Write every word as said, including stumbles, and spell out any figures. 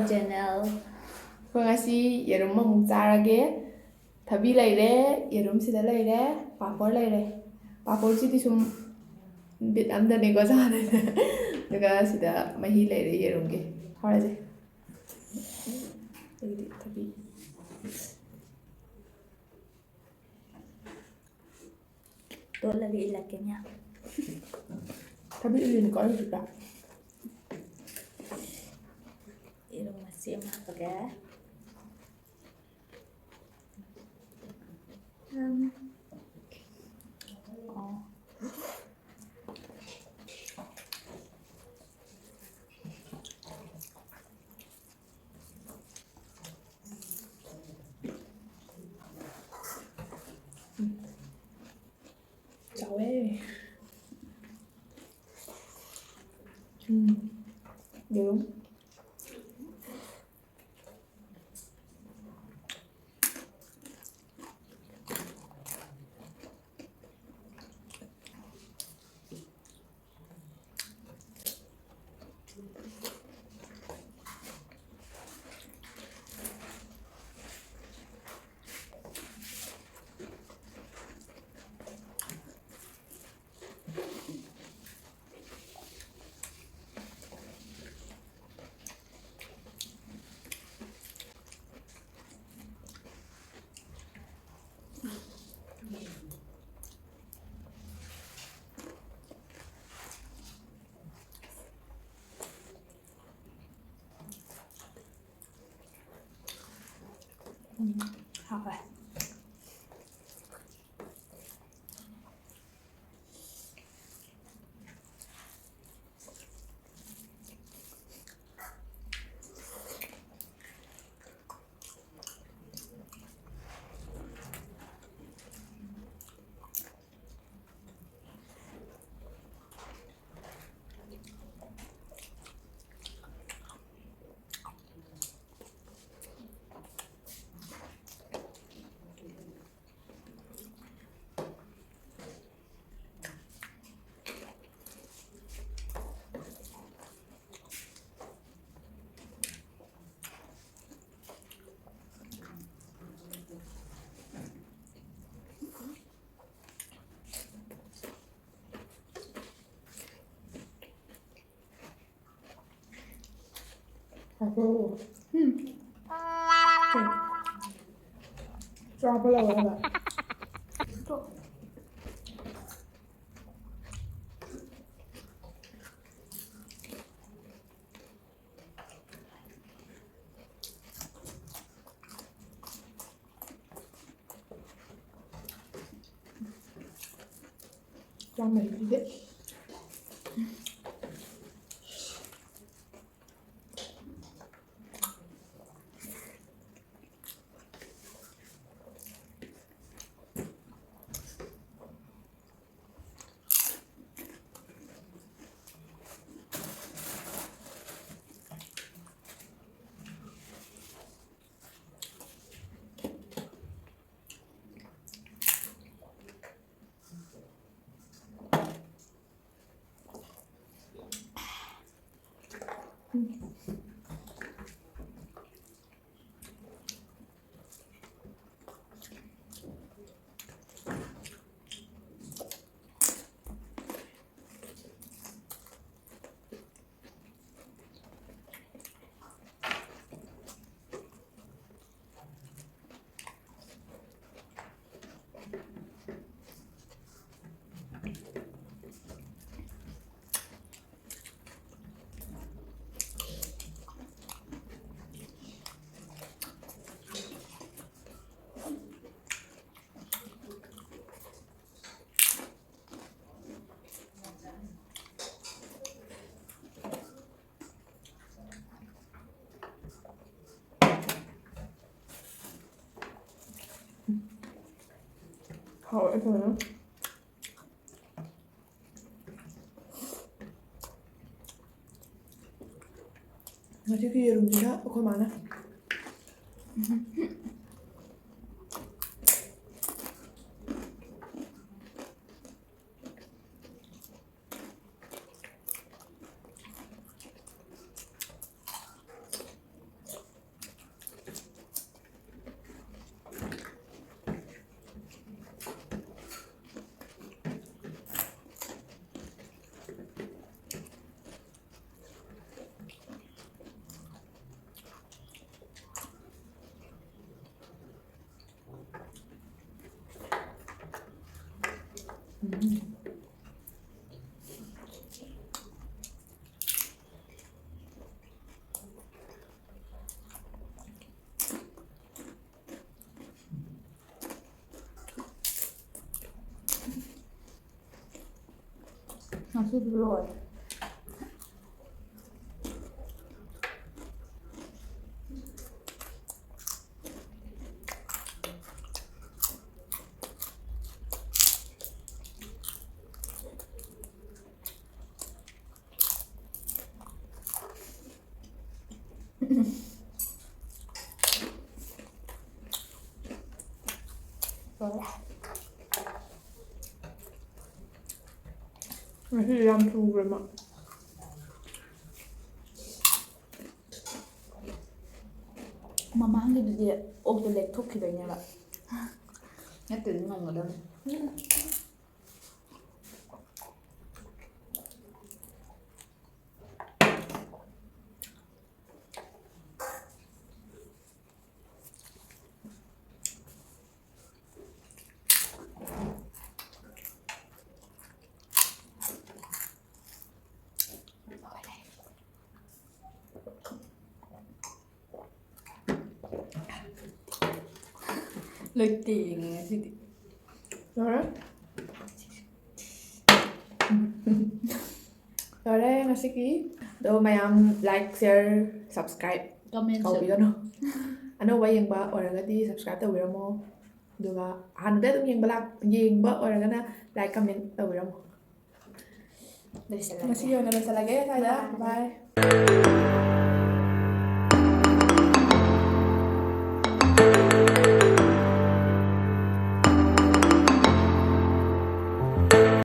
Channel꯫ ꯑꯩꯈꯣꯏ ꯉꯁꯤ ꯌꯦꯔꯨꯝ ꯑꯃꯨꯛ ꯆꯥꯔꯒꯦ꯫ ꯊꯕꯤ ꯂꯩꯔꯦ, ꯌꯦꯔꯨꯝ ꯁꯤꯗ ꯂꯩꯔꯦ, ꯄꯥꯐꯣꯔ ꯂꯩꯔꯦ꯫ ꯄꯥꯐꯣꯔꯁꯤꯗꯤ ꯁꯨꯝ ꯕꯤꯠ ꯑꯝꯗꯅꯤꯀꯣ ꯆꯥꯗꯣꯏꯁꯦ꯫ ꯑꯗꯨꯒ ꯁꯤꯗ ꯃꯍꯤ ꯂꯩꯔꯦ ꯌꯦꯔꯨꯝꯒꯤ꯫ ꯍꯧꯔꯁꯦ꯫ ꯑꯩꯗꯤ ꯊꯕꯤ꯫ ꯇꯣꯠꯂꯒ ꯏꯜꯂꯛꯀꯦꯅꯦ꯫ ꯊꯕꯤ ꯏꯜꯂꯤꯅꯤꯀꯣ ꯑꯩ ꯍꯧꯖꯤꯛꯇ꯫ ꯌꯦꯔꯨꯝ ꯃꯆꯦꯠ ꯑꯃ ꯍꯥꯞꯄꯒꯦ꯫ ꯎꯝ꯫ ꯑꯣ꯫ ꯆꯥꯎꯋꯦ꯫ ꯎꯝ꯫ ꯌꯦꯔꯨꯝ꯫ ꯎꯝ, ꯍꯥꯎꯋꯦ꯫ ꯎꯝ꯫ ꯆꯥꯕ ꯂꯣꯏꯔꯒ꯫ ꯆꯥꯝꯃꯔꯤꯗꯤ꯫ ꯍꯥꯎꯋꯦ ꯐꯖꯅ꯫ ꯉꯁꯤꯒꯤ ꯌꯦꯔꯨꯝꯁꯤꯅ ꯑꯩꯈꯣꯏ ꯃꯥꯅ꯫ ꯉꯁꯤꯗꯤ ꯂꯣꯏꯔꯦ꯫ ꯉꯁꯤ ꯌꯥꯝ ꯊꯨꯈ꯭ꯔꯦ ꯃꯥ꯫ ꯃꯃꯥꯡꯒꯤꯗꯨꯗꯤ ꯑꯣꯛꯇꯣ ꯂꯦꯛꯊꯣꯛꯈꯤꯕꯩꯅꯦꯕ꯫ ꯅꯠꯇ꯭ꯔꯗꯤ ꯉꯝꯒꯗꯕꯅꯤ꯫ ꯂꯣꯏ ꯇꯦꯡꯉꯦ ꯉꯁꯤꯗꯤ꯫ ꯂꯣꯏꯔꯦ꯫ ꯂꯣꯏꯔꯦ ꯉꯁꯤꯒꯤ꯫ ꯑꯗꯣ ꯃꯌꯥꯝ like, share, subscribe Comment ꯁꯨ꯫ ꯇꯧꯕꯤꯒꯅꯨ꯫ ꯑꯅꯧꯕ ꯌꯦꯡꯕ ꯑꯣꯏꯔꯒꯗꯤ subscribe ꯇꯧꯕꯤꯔꯝꯃꯣ꯫ ꯑꯗꯨꯒ ꯍꯥꯟꯅꯗꯩ ꯑꯗꯨꯝ ꯌꯦꯡꯕ ꯂꯥꯛ-, ꯌꯦꯡꯕ ꯑꯣꯏꯔꯒꯅ like, comment ꯇꯧꯕꯤꯔꯝꯃꯣ꯫ ꯂꯣꯏꯁꯤꯜꯂꯒꯦ꯫ ꯉꯁꯤꯒꯤ ꯑꯣꯏꯅ ꯂꯣꯏꯁꯤꯜꯂꯒꯦ ꯁ꯭ꯋꯥꯏꯗ꯫ Bye꯫ Bye꯫